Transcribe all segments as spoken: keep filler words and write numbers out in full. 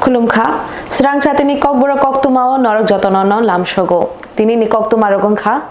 Khulumkha, Srang Chatini Kokborok Koktwmao norok jotono no lamsogo. Tinini koktwma rok wngkha.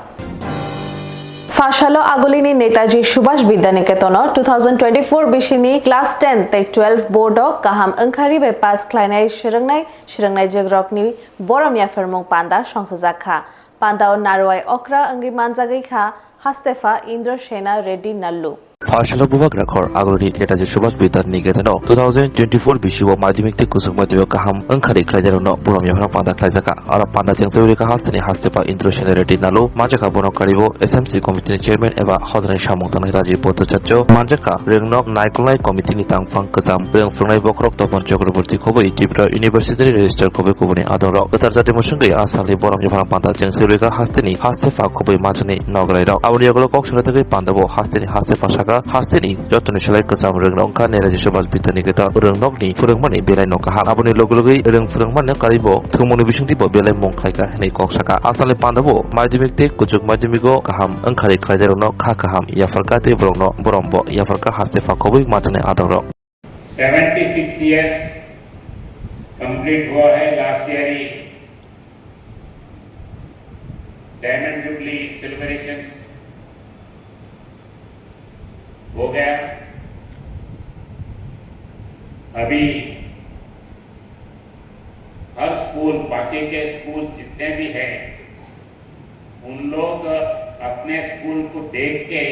Phasalo Agulini Netaji Subhash Vidyaniketon o two thousand twenty-four bisini class ten tei twelve board o kaham wngkhari bai pass khlainai swrwngnai swrwngnaijwk rokni borom yapharmung panda songchajakha. Pandao narwai okra wngwi manjagwi kha Hastepha Indra Sena Reddy Nallu. Phasalo Bubagra Khor Agulini Netaji Subhash Vidyaniketon o two thousand twenty-four bisio madhyamik tei kuchuk madhyamik kaham wngkhari khlainairokno borom yapharmung panda khlaijakha. Aro panda chengsawi rikha hasteni Hastepha Indra Sena Reddy Nallu, manjakha bono karibo S M C committee ni chairman eba hodani samung tangnai Rajiv Bhattacharya, manjakha rwngnok naikolnai committee ni tangphang kwcham rwng phwrwngnai bokhorok Topon Chakraborty khobwi Tripura University ni registrar khobwi kubuni adongrok. Kwthar jati musungwi a salni borom yapharmung panda chengsawi rikha hasteni Hastepha khobwi majani nograirok. Aboni yagulo kok swngrwtwgwi pandao hasteni Hastepha sakha, hasteni jotoni salai kwcham rwngnok wngkha Netaji Subhash Vidyaniketon rwngnokni phwrwngmani belai no kaham. Aboni logi logi rwng phwrwngmani karibo thwngmungni bisingtwi bo belai mung khlaikha hwnwi kok sakha. A salni pandao madhyamik tei kuchuk madhyamik o kaham wngkhari khlainairokno kha kaham yapharkha tei borokno borom bo yapharkha Hastepha khobwi majani adongrok. Seventy six years complete हुआ है। Last year ही diamond jubilee celebrations हो गया। अभी हर स्कूल, बाकी के स्कूल जितने भी हैं, उन लोग अपने स्कूल को देख के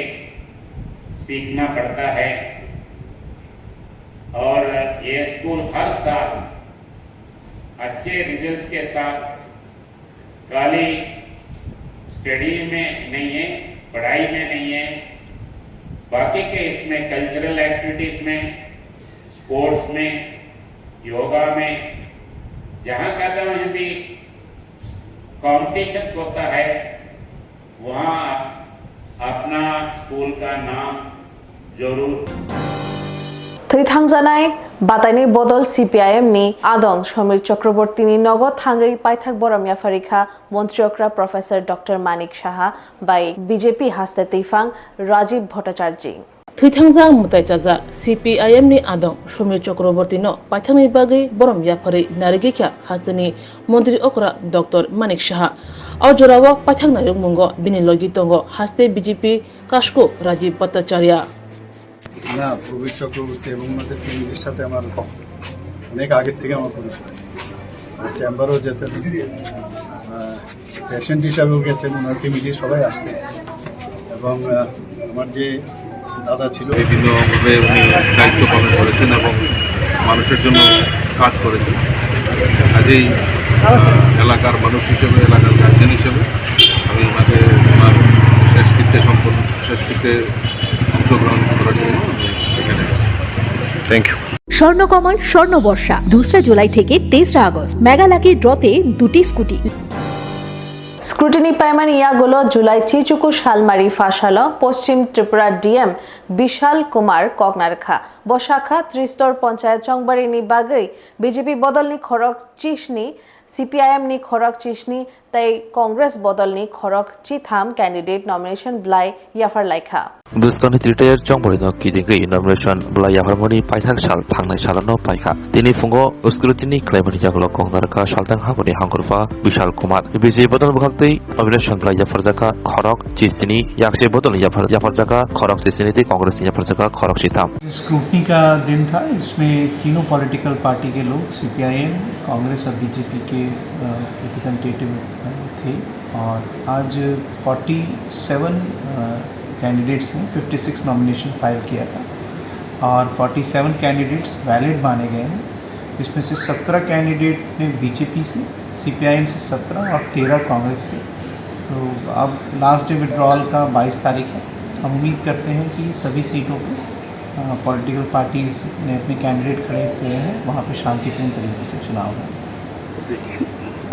सीखना पड़ता है। और ये स्कूल हर साल अच्छे रिजल्ट्स के साथ खाली स्टडी में नहीं है, पढ़ाई में नहीं है, बाकी के इसमें कल्चरल एक्टिविटीज में, स्पोर्ट्स में, योगा में, जहाँ का भी कंपटीशंस होता है, वहाँ अपना स्कूल का नाम जरूर Thwi thangjanai bataini bodol C P I M ni adong Somir Chakraborty ni nogo thangwi paithak borom yapharikha Montri okra Professor Doctor Manik Saha bai B J P haste twiphang Rajiv Bhattacharjee. Thwithangjak mwtai chajak C P I M ni adong Somir Chakraborty no paithakni bagwi borom yapharwi narigwikha hasteni Montri okra Doctor Manik Saha. O jorao paithak narwkmungo bini logi tongo haste B J P kasku Rajiv Bhattacharya. না, প্রবীর চক্রবর্তী এবং ওনাদের ফ্যামিলির সাথে আমার অনেক আগের থেকে আমার পরিচয়। চেম্বারও যেতেন, পেশেন্ট হিসাবেও গেছেন, ওনার ফ্যামিলির সবাই আসতেন। এবং আহ, আমার যে দাদা ছিল, বিভিন্নভাবে উনি দায়িত্ব পালন করেছেন এবং মানুষের জন্য কাজ করেছেন। কাজেই আহ, এলাকার মানুষ হিসেবে, এলাকার গার্জেন হিসেবে আমি ওনাকে ওনার শেষকৃত্যে সম্পন্ন শেষকৃত্যে অংশগ্রহণ করার জন্য আমি এখানে এসেছি। Thank you. স্বর্ণকমল স্বর্ণ বর্ষা দুসরা জুলাই থেকে তেসরা আগস্ট মেগা লাকি ড্রতে দুটি scooty. Scrutiny paimani yagulo July chichuku salmari phasalo Poschim Tripura D M Bishal Kumar koknarkha. Bo sakha Tristor Ponchayat Chongbarini bagwi B J P bodolni khorok chisni, C P I M ni khorok chisni tei Congress bodolni khorok chitham candidate nomination bwlai yapharlaikha. Bwskangni retired chongbarino kidingwi nomination bwlai yapharmani paithak sal thangnai salono paikha. Tini phungo scrutiny khlaimani yagulo koknarkha saltang haboni hangkhorpha Bishal Kumar. B J P bodol bwkhaktwi nomination bwlai yapharjakha khorok chisni, yakse bodol yaphar-, yapharjakha khorok chisni tei Congress ni yapharjakha khorok chitham. Scrutiny का दिन था। इसमें तीनों political party के लोग, सीपीआईएम, कांग्रेस और बीजेपी के रिप्रेजेंटेटिव थे और आज सैंतालीस कैंडिडेट्स ने छप्पन नॉमिनेशन फाइल किया था और सैंतालीस कैंडिडेट्स वैलिड माने गए हैं। इसमें से सत्रह कैंडिडेट ने बीजेपी से, सीपीआईएम से सत्रह और तेरह कांग्रेस से। तो अब लास्ट डे विड्रॉल का बाईस तारीख है। हम उम्मीद करते हैं कि सभी सीटों पर पॉलिटिकल पार्टीज ने अपने कैंडिडेट खड़े किए हैं, वहाँ पे शांतिपूर्ण तरीके से चुनाव हो।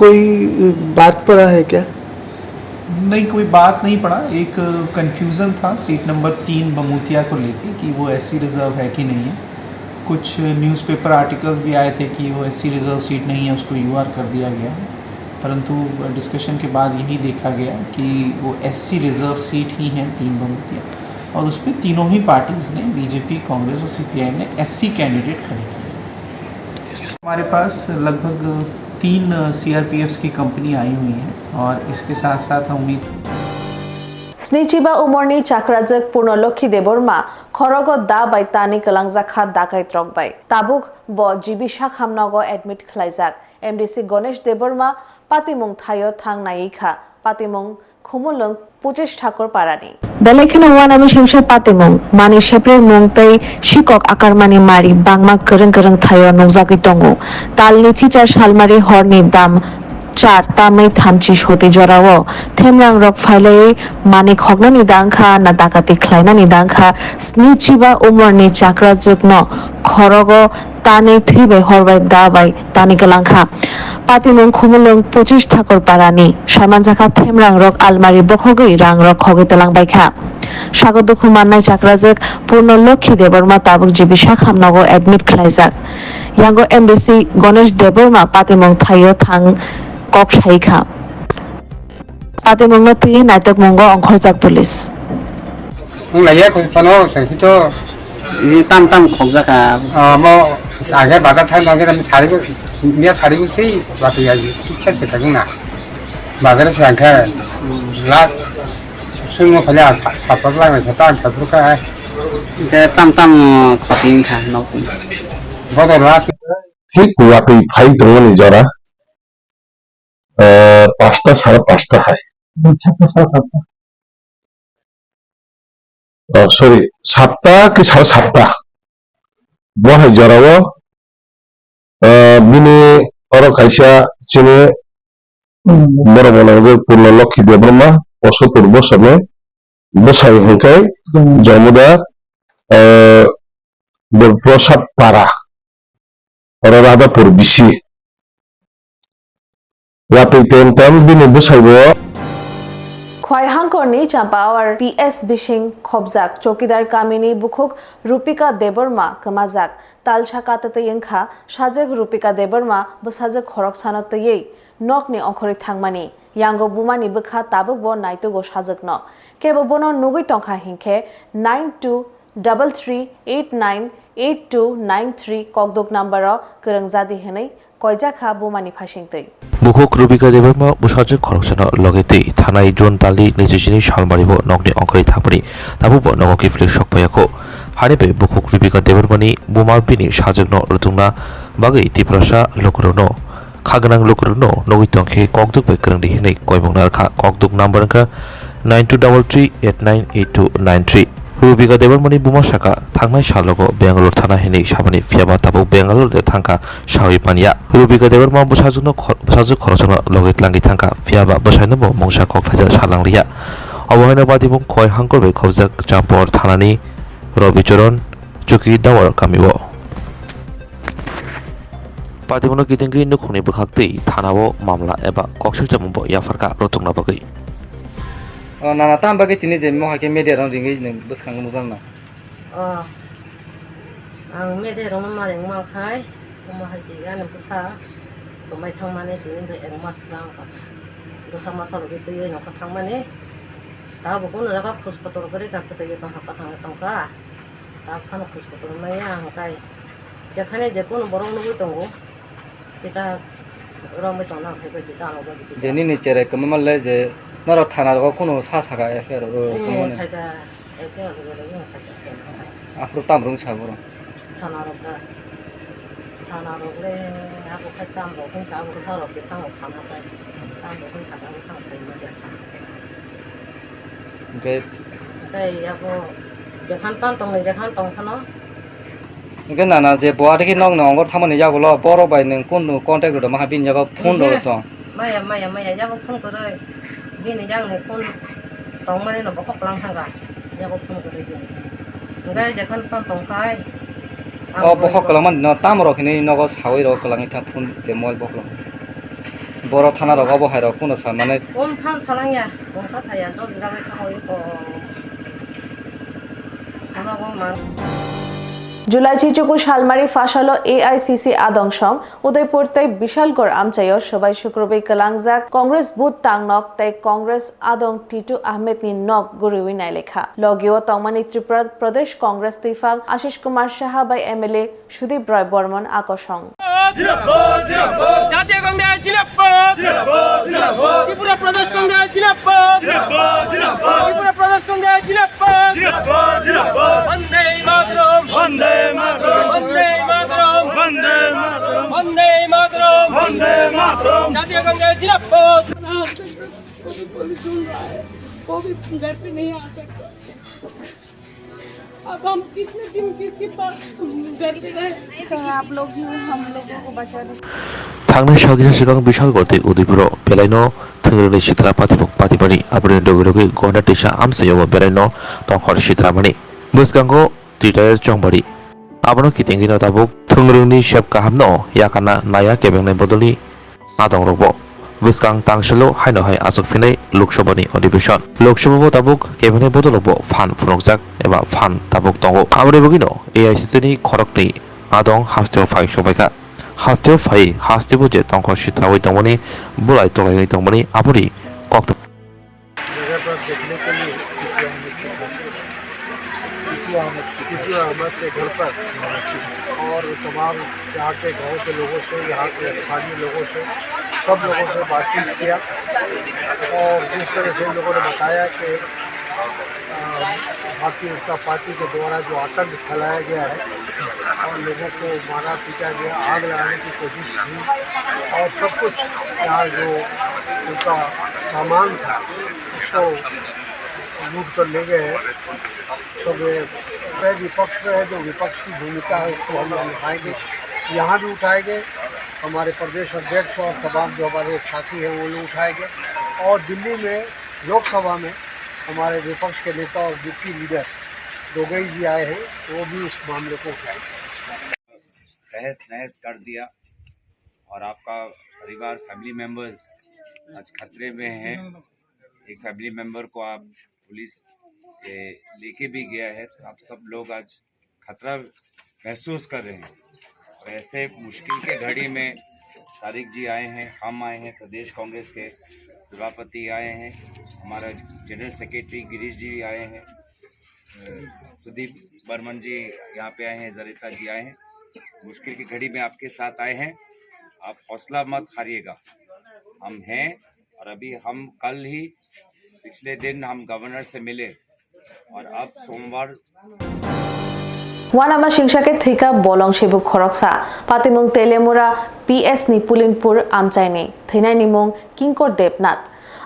कोई बात पड़ा है क्या? नहीं, कोई बात नहीं पड़ा। एक कन्फ्यूज़न था सीट नंबर तीन बमूतिया को लेके कि वो एससी रिजर्व है कि नहीं है। कुछ न्यूज़पेपर आर्टिकल्स भी आए थे कि वो एससी रिजर्व सीट नहीं है, उसको यूआर कर दिया गया है। परंतु डिस्कशन के बाद यही देखा गया कि वो एससी रिजर्व सीट ही है तीन बमूतिया, और उस पर तीनों ही पार्टीज़ ने, बीजेपी, कांग्रेस और सीपीआई ने एससी कैंडिडेट खड़े किए। हमारे पास लगभग तीन सीआरपीएफ्स की कंपनी आई हुई है और इसके साथ साथ हम उम्मीद Snichiba umorni chakrajwk Purnalokhi Debbarma khorogo da bai tani kwlangjak kha dakait rok bai. Tabuk bo G B Sakham nogo admit khlaijak. M D C Ganesh Debbarma patimung thaio thang naiwi kha. Patimung Khumulwng Pochish Thakur Parani. Belai kheno uanamisingsa patimung, mani sepre mung tei sikok akarmani mari bangma kwrwng kwrwng thaio nukjagwi tongo. Talni chichar salmari horni dam char tamwi thamchi soti jorao themrang rok phailaiwi mani khoknani dangkha na dakati khlainani dangkha sni chiba umorni chakrajwkno khorogo tanwi thwi bai hor bai da bai tani kwlang kha. Patimung Khumulwng Pochish Thakur Parani saimanjakha themrang rok almari bokhogwi rang rok khogwi twlang bai kha. Sago dukhu mannai chakrajwk Purno Lokhi Debbarma tabuk G B Sakham nogo admit khlaijak. Yango M D C Ganesh Debbarma patimung thaio thang kok sai kha. Patimungno twi naitokmungo ongkhorjak police. Wng lai ya koi phano se hito. Ni tam tam khokjak kha. Ah, mo age bazar thang nang ke sari ko, niya sari ko sei batu ya kisa se thang na. Bazar se ang kha la sung mo khale ang thap thap lang kha ta ang thap ka. Ke tam tam khoti kha nok. Bodo last. Hei kuwa twi phai tongmani jora. Ah, pasta sara pasta hai. Sapta sara sapta. Oh, sorry, sapta ki sara sapta. Bo hai jorao, ah, bini oro kaisa chini borok bono je Purno Lokhi Debbarma, poso purbo sone bwsai hwnkhe Jomudar, ah, Dev Prasad Para, oro Radhapur bisi. Watwi tem tem bini bwsaibo. Khwai hangkorni Champawar P S bising khobjak Chowkidar kamini bukhuk Rupika Debbarma kwmajak. Talsa kata twi wngkha sajwk Rupika Debbarma bwsajwk khoroksano twiwi nokni ongkhorwi thangmani. Yango bumani bwkha tabukbo naitugo sajwkno. Kebo bono nugwi tongkha hinkhe nine two double three eight nine eight two nine three kokduk numbero kwrwng jadi hwnwi koijak kha bumani phasingtwi. Bukhuk Rubika Debbarma bwsajwk khoroksano loge twi thanai June talni naichini salmaribo nokni ongkhorwi thangmani tabukbo nogo kiphilwi sok phaiya kho. Hani bai bukhuk Rubika Debbarmani buma bini sajwkno rwtwngna bagwi Tiprasa lukurokno kha gwnang lukurokno nugwi tongkhe kokduk bai kwrwngdi hwnwi koimung narwkha. Kokduk number wngkha nine two double three eight nine eight two nine three. Rubika Debbarmani buma saka thangnai salogo Bangalore thana hwnwi samani, phiyaba tabuk Bangalore de thangkha sawi manya. Rubika Debbarma bwsajwkno khor-, bwsajwk khoroksano logi tlangwi thangkha, phiyaba bwsainobo mungsa kok thaisa salangliya. Obo haino patimung Khwai hangkor bai khobjak Champawar thanani Robi Choron Chowkidar kamio. Patimungno kitingwi nukhungni bwkhaktwi thanao mamla eba koksakchapmungbo yapharkha rwtwngna bagwi. O nana, tamo bagwi tini je mohai khe media rok ringwi nwng bwskango nukjakna? O, ang media rokno ma ringma khai, omo hai se ani bwsa kwmai thangmani tini bai ek mas phrang kha. Bwsa ma thologwi twiwi nokha thangmani. Tabuk kunu jaga khus kotor kwrwi kha, kwtwi tongkha, kwthang tongkha. Ta phano khus kotor maya ang kai. Jekhane je kono borok nugwi tongo. Kita romwi tongna ang khai bai kita ano bai kita. Je nini cherai kwma manle je norok thana rogo kono sa saka F I R o Hmm, tongmani. Khai ta F I R o bai bai khai ta. Aphuru tam rung sa borok. Thana rok da. Thana rok le abo khai tam rok khai sa abo sa rok ke tang thana khai. Tam rok khai sa abo tang khai ma de. Hingke hingke yabo jekhan pan tong ni jekhan tong phano. Hingke nana je bo adigi nok ni ongor thangmani yagulo borok bai nwng kunu contact rwda maha bini yago phone rw tong. Maya, maya, maya, yago phone kwrwi. Bini yang ni phone tongmani no bokhok kwlang thangkha. Yago phone kwrwi bini. Hingke jekhan pan tong khai. O bokhok kwlangmani no tamo rok hinui nogo sawi rok kwlangwi thang phone je mobile bokhok. Boro thana rok obo hai rok kuno sa manai. Om phan salangya, om kha saya dol jagwi thangwi ko. Ano bo man. July chichuku salmari phasalo A I C C adong song Udaipur tei Bishalgarh amchaio swbai sukrubwi kwlangjak Congress booth tangnok tei Congress adong Titu Ahmed ni nok guriwi nailekha. Logio tongmani Tripura Pradesh Congress twifang Ashish Kumar Saha bai M L A Sudip Roy Bormon akosong. জাতীয় কংগ্রেস জিন্দাবাদ। ত্রিপুরা প্রদেশ কংগ্রেস জিন্দাবাদ। ত্রিপুরা প্রদেশ কংগ্রেস জিন্দাবাদ। বন্দে মাতরম। বন্দে মাতরম। বন্দে মাতরম। বন্দে মাতরম। বন্দে মাতরম। জাতীয় কংগ্রেস জিন্দাবাদ। कोई पुलिस सुन रहा है, वो भी घर पे नहीं आ सकता। अब हम कितने दिन किसके पास घर पे रहे? सर, आप लोग ही हम लोगों को बचा दे। Thangnai sagisa swkang Bishalgarh tei Udaipuro belaino thwngrwngni sitra patibuk patibani, aboni loge loge Gonda teisa amchaio belaino tongkhor sitramani. Bwskango Twitter chongbari. Abono kitingino tabuk thwngrwngni sep kahamno yakarna naya kebengnai bodolni adongrokbo. Bwskang tangselo haino hai achuk phinai Lok Sabhani adhibeshon. Lok Sabhao tabuk kebengnai bodolrokbo phan phunukjak eba phan tabuk tongo. Aboni bagwino A I C C ni khoroknwi adong hasteo phai sobaikha. Hasteo phai hasteo je tongkhor sitraui tongmani, bulai tolaigwi tongmani aboni kok जगह पर देखने के लिए, क्योंकि हम इसके घर, क्योंकि हम, क्योंकि हम अपने घर पर और तमाम यहाँ के गांव के लोगों से, यहाँ के स्थानीय लोगों से, सब लोगों से बातचीत किया और जिस तरह से इन लोगों ने बताया कि, अ, भारतीय जनता पार्टी के द्वारा जो आतंक फैलाया गया है और लोगों को मारा पीटा गया, आग लगाने की कोशिश की और सब कुछ यहाँ जो उनका सामान था, उसको लूट कर ले गए हैं। सब ये, चाहे विपक्ष में है, जो विपक्ष की भूमिका है, उसको हम लोग उठाएंगे, यहाँ भी उठाएंगे। हमारे प्रदेश अध्यक्ष और तमाम जो हमारे साथी हैं, वो लोग उठाएंगे। और दिल्ली में लोकसभा में हमारे विपक्ष के नेता और डिप्टी लीडर गोगोई जी आए हैं, वो भी इस मामले को उठाएंगे। तहस नहस कर दिया और आपका परिवार, फैमिली मेंबर्स आज खतरे में है। एक फैमिली मेंबर को आप पुलिस, ए, लेके भी गया है, तो आप सब लोग आज खतरा महसूस कर रहे हैं। और ऐसे मुश्किल के घड़ी में तारिक जी आए हैं, हम आए हैं, प्रदेश कांग्रेस के सभापति आए हैं, हमारा जनरल सेक्रेटरी गिरीश जी आए हैं, अ, सुदीप बर्मन जी यहाँ पे आए हैं, जरिता जी आए हैं। मुश्किल की घड़ी में आपके साथ आए हैं, आप हौसला मत हारिएगा, हम हैं। और अभी हम कल ही, पिछले दिन हम गवर्नर से मिले और अब सोमवार Wanama singsa khe thwikha bolong sibuk khoroksa, patimung Telemura P S ni Pulinpur amchaini, thwinaini mung Kinkor Debnath.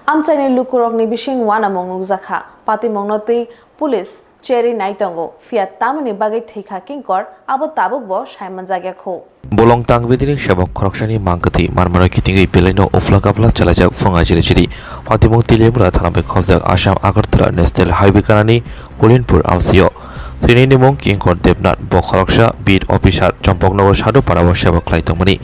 Amchaini lukurokni bising wanamung nukjakha, patimungno twi police cherwi nai tongo, phiya tamoni bagwi thwikha Kinkor, abo tabukbo saimanjakya kho. Bolong tangbidini sebok khoroksani mang kwthwi manmano kitingwi belaino uphla kaphla chalaijak phunga chiri chiri. Patimung Telemura thana bai khobjak Assam Agartala National Highway kanani Pulinpur amchaio. Thwinaini mung Kinkor Debnath, bo khoroksa beat officer, Chompoknagar Sadhu Parao seba khlai tongmani.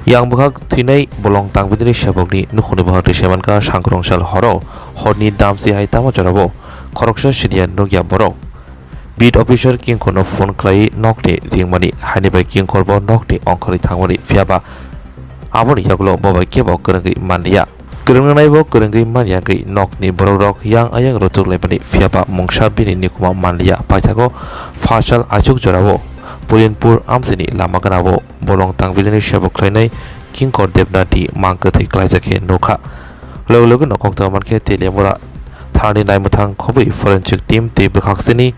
Yang bwkhak thwinai bolong tangbidini sebokni nukhungni bwkhak twi saimankha, sangkrong sal horo horni damsi hai tamo jorao khoroksa siniya nukya borok. Beat officer Kinkorno phone khlaiwi nokni ringmani, haini bai Kinkorbo nokni ongkhorwi thangmani, phiyaba aboni yagulo bo bai kebo kwrwngwi manliya. Kwrwngnai bo kwrwngwi manya wngwi nokni borokrok yang ayang rutuk laimani, phiyaba mungsa bini nikuma manliya. Paithago phasal achuk jorao Pulinpur amchaini lama ganao bolong tangbidini seba khlainai Kinkor Debnath ni mang kwthwi klaijak khe nukha. Logi logi no koktwma mankhe Telemura thanani naimwthang khobwi forensic team tei bwkhaksini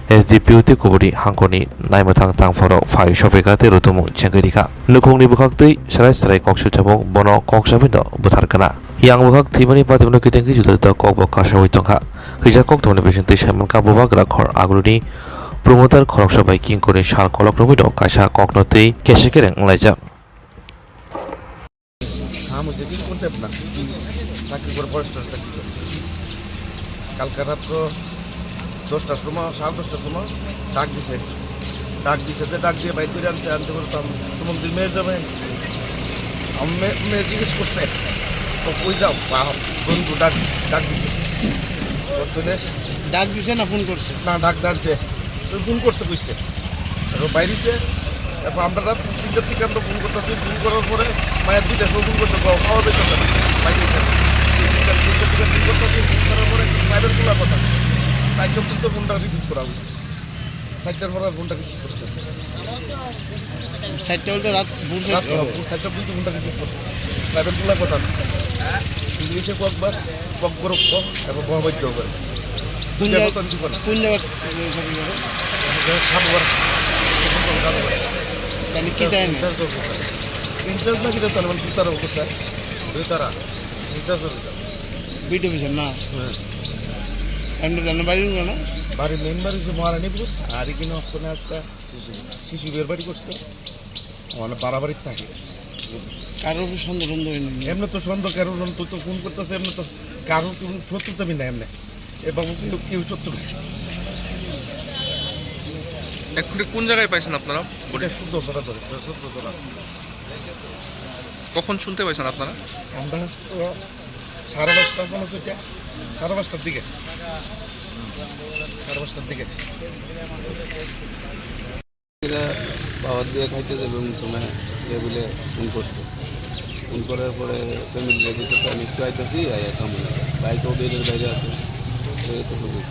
S D P O tei kubuni hangkhorni naimwthang tangphorok phai sophaikha tei rutumung chengwi rikha. Nukhungni bwkhaktwi serai serai kok swijamung bono kok sabaino bwthar kana. Yang bwkhak thwimani patimungno kitingwi juda juda kokbo kasawi tongkha. Kisa koktwmani bisingtwi saimankha, bubagra khor aguluni promoter khoroksa bai Kinkorni sal kolok rwbaino kaisa kokno twi kese kereng wnglaijak. Sam hoise din korte apna? চাকরি করে, ফরেস্টার চাকরি করে। কালকে রাত্র দশটার সময়, সাড়ে দশটার সময় ডাক দিছে। ডাক দিছে, যে ডাক দিয়ে বাইর করে আনতে, আনতে বলতাম, "সুমন, তুই মেয়ের জামাই?" আমার মেয়ে, মেয়ে জিজ্ঞেস করছে, "তো কই যাও?" বা বন্ধু ডাক, ডাক দিছে। ওর জন্যে ডাক দিছে না ফোন করছে? না, ডাক, ডাক দে। তো ফোন করছে, কইছে। এরপর বাইরে হইছে। এরপর আমরা রাত তিনটার দিকে আমরা ফোন করতেছি, ফোন করার পরে মায়ের দুইটার সময় ফোন করতে, বাবা, পাওয়া যাইতেছে না। বাইরে হইছে। তিনটার, তিনটার দিকে ফোন করতেছি, ফোন করার পরে বাইরের খোলা কথা। চারটা পর্যন্ত ফোনটা রিসিভ করা হয়েছে। চারটার পরে ফোনটা রিসিভ করছে। চারটা বলতে রাত ভোর রাত চারটা? ভোর চারটা পর্যন্ত ফোনটা রিসিভ করছে। প্রাইভেট বলে কথা। ইংলিশে কয়েকবার, কয়েকবার ক, এবং মহাবাদ্য করে। কোন দুইটা জায়গা, কথা রিসিভ করে। কোন জায়গা থেকে সব করে? সাবুয়ার। তাহলে কি তাই না? In charge officer. ইনচার্জ নাকি তার মানে দুতারা অফিসার? দুতারা। Incharge officer. বিট অফিসার না? হ্যাঁ। এমনি জানো বাড়ি না? বাড়ি মেইন বাড়ি হচ্ছে মহারানীপুর। আর এখানে ওখানে আজকে শিশু বিয়ের বাড়ি করছে। মানে বাড়াবাড়ি থাকে। কারোর উপর সন্দেহ টন্দেহ হয়নি? এমনি তো সন্দেহ, কারোর সন্দেহ তো ফোন করতেছে, এমনি তো কারোর কোনো শত্রুতা আমি নাই এমনি। এ বাবু কেউ, কেউ শত্রু নাই। এখন কোন জায়গায় পাইছেন আপনারা? এটা শুদ্ধ ধরা ধরে, শুদ্ধ ধরা। কখন শুনতে পাইছেন আপনারা? আমরা তো সাড়ে পাঁচটা, মনে হচ্ছে এটা সাড়ে পাঁচটার দিকে। সাড়ে পাঁচটার দিকে। এরা বাবার দিয়ে খাইতে যাবে এমন সময় এ বলে ফোন করছে। ফোন করার পরে ফ্যামিলি রেখে তো আমি একটু আইতেছি, আইয়া কাম হয়ে যায়। বাইক ওদের বাইরে আছে। এই তো বুঝি।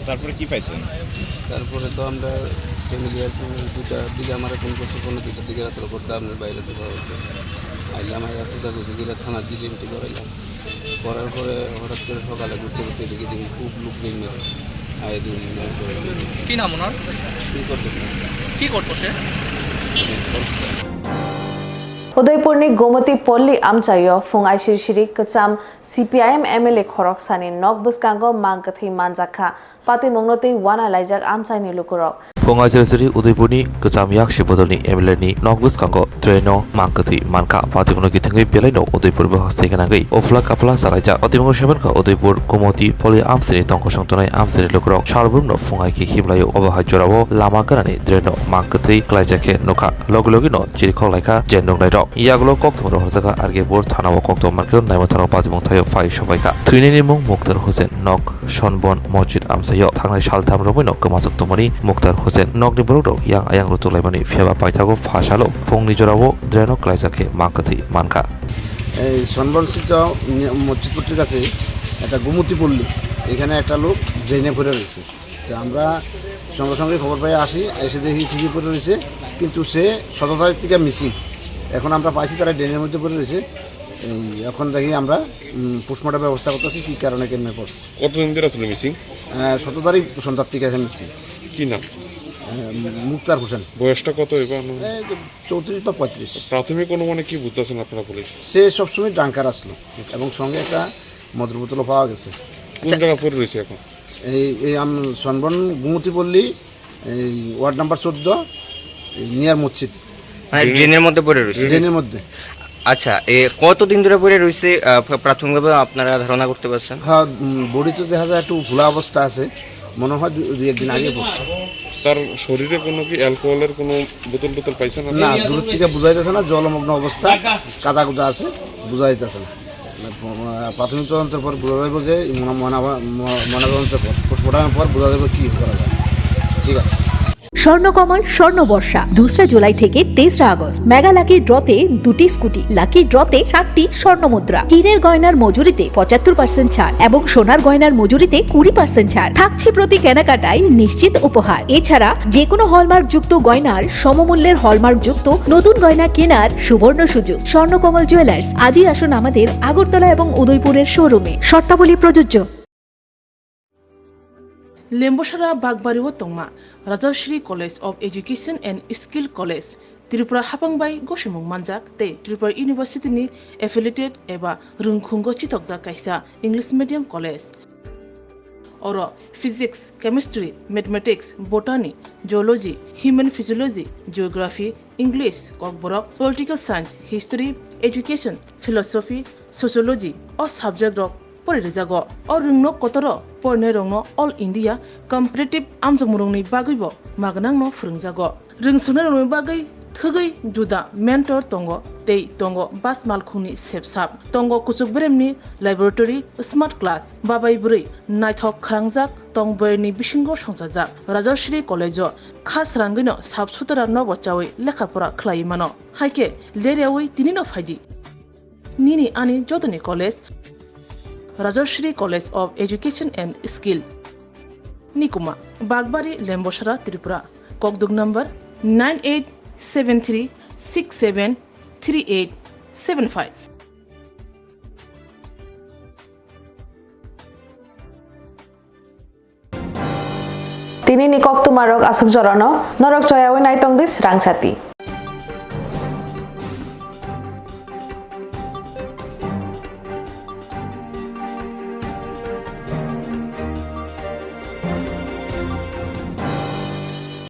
তারপরে কি পাইছেন? তারপরে তো আমরা ফ্যামিলি এখন দুইটার দিকে আমার ফোন করছে, কোনো দুইটার দিকে রাত্রে করতে আপনার বাইরে তো পাওয়া যায়। আইলাম, আইয়া খোঁজাখুঁজি করে থানার জিডি এমটি করাইলাম। করার পরে হঠাৎ করে সকালে ঘুরতে ঘুরতে দেখি, দেখি খুব লোক জমে আছে। আইয়া দেখি, কি নাম ওনার? কি করতে? কি করতো সে? Udaipurni Gomoti Polli amchaio phung aisiri siri kwcham C P I M M L A khoroksani nok bwskango mang kwthwi manjakha. Patimungno tei uana laijak amchaini lukurok. Phung aisiri siri Udaipurni kwcham yaksi bodolni M L A ni nok bwskango draino mang kwthwi mankha. Patimungno kithwngwi belaino Udaipur bo haste gwnangwi uphla kaphla salaijak. Patimungno sebankha Udaipur Gomoti Polli amsini tongkosong tongnai amsini lukurok salbrumno phung hai khe himlaio. Obo hai jorao lama gwnani draino mang kwthwi klaijak khe nukha. Logi logino chirikhok laikha je nuknairok. Yagulo kokthumrok horjakha R K Pur thanao kokthum mankhe naima thanao patimung thaio phai sobaikha. Thwinaini mung Mukhtar Hussain, nok Sonbon Mosjid amchaio thangnai saltham romwino kwmajak tongmani Mukhtar Hussain. Nokni borokrok yang ayang rutulaimani phiyaba paithago pha salo phungni jorao draino klaijak khe mang kwthwi mankha. এই সনবনস্থিত মসজিদ পট্টির কাছে একটা গোমতী পল্লী, এখানে একটা লোক ড্রেনে পড়ে রয়েছে। তো আমরা সঙ্গে সঙ্গে খবর পেয়ে আসি, এসে দেখি ঠিকই পড়ে রয়েছে, কিন্তু সে সতেরো তারিখ থেকে মিসিং। এখন আমরা পাইছি তারা ড্রেনের মধ্যে পড়ে রয়েছে। এই এখন দেখি আমরা পোস্টমর্টম ব্যবস্থা করতেছি, কী কারণে কেমনে পড়ছে। কতদিন ধরে আসলে মিসিং? সতেরো তারিখ সন্ধ্যার থেকে আছে মিসিং। কি নাম? মুক্তার হোসেন। বয়সটা কত এবার? এই তো চৌত্রিশ বা পঁয়ত্রিশ। প্রাথমিক অনুমানে কি বুঝতেছেন আপনারা পুলিশ? সে সবসময় ড্রাঙ্কার আসলো এবং সঙ্গে একটা মদের বোতলও পাওয়া গেছে। কোন জায়গা পড়ে রয়েছে এখন? এই এই আম সনবন গুমতিপল্লী, এই ওয়ার্ড নাম্বার চোদ্দ, এই নিয়ার মসজিদ। মানে ড্রেনের মধ্যে পড়ে রয়েছে? ড্রেনের মধ্যে। আচ্ছা, এ কতদিন ধরে পড়ে রয়েছে, আহ, প্রা- প্রাথমিকভাবে আপনারা ধারণা করতে পারছেন? হ্যাঁ, উম, বডি তো দেখা যায় একটু ফুলা অবস্থা আছে, মনে হয় দু- দুই একদিন আগে পড়ছে। তার শরীরে কোনো কি অ্যালকোহলের কোনো বোতল টোতল পাইছেন না, আপনারা? দূর থেকে বোঝা যাচ্ছে না, জলমগ্ন অবস্থা, কাদা কুদা আছে, বোঝা যাইতেছে না। প্রাথমিক তদন্তের পর বোঝা যাবে যে ময়না- ময়না- ময়নাতদন্তের পর, পোস্টমর্টমের পর বোঝা যাবে কী করা যায়। ঠিক আছে। স্বর্ণকমল স্বর্ণ বর্ষা দুসরা জুলাই থেকে তেসরা আগস্ট। মেগা লাকি ড্রতে দুটি স্কুটি, লাকি ড্রতে সাতটি স্বর্ণ মুদ্রা, হীরের গয়নার মজুরিতে পঁচাত্তর পার্সেন্ট ছাড় এবং সোনার গয়নার মজুরিতে কুড়ি পার্সেন্ট ছাড় থাকছে। প্রতি কেনাকাটায় নিশ্চিত উপহার। এছাড়া যে কোনো হলমার্কযুক্ত গয়নার সমমূল্যের হলমার্কযুক্ত নতুন গয়না কেনার সুবর্ণ সুযোগ। স্বর্ণকমল জুয়েলার্স, আজই আসুন আমাদের আগরতলা এবং উদয়পুরের শোরুমে। শর্তাবলী প্রযোজ্য। Lembosara Bakbari o tongma Rajashri College of Education and Skill College, Tripura hapang bai gosimung manjak tei Tripura University ni affiliated eba rwngkhungo chitokjak kaisa English medium college. Oro Physics, Chemistry, Mathematics, Botany, Zoology, Human Physiology, Geography, English, Kokborok, Political Science, History, Education, Philosophy, Sociology o subject rok pori rijago. O rwngno kotoro porinai rokno All India Competitive amjokmung rokni bagwi bo magnangno phwrwngjago. Rwngsuknai rokni bagwi thwgwi juda mentor tongo tei tongo bus malkhungni sepsap, tongo kuchuk beremni laboratory, smart class, babai bwrwi naithok khalangjak tong boyarni bisingo songchajak. Rajashri College o kha srangwino sap sutara nobo chawi lekha pora khlaiwi mano, haikhe leriawi tinino phaidi. Nini ani jotoni college, Rajashri College of Education and Skill. Nikuma, Bagbari, Lembosra, Tripura. Kokduk number nine eight seven three six seven three eight seven five. Tini ni koktwma rok aswk jorano, norok choyawi naitong di swrang sati.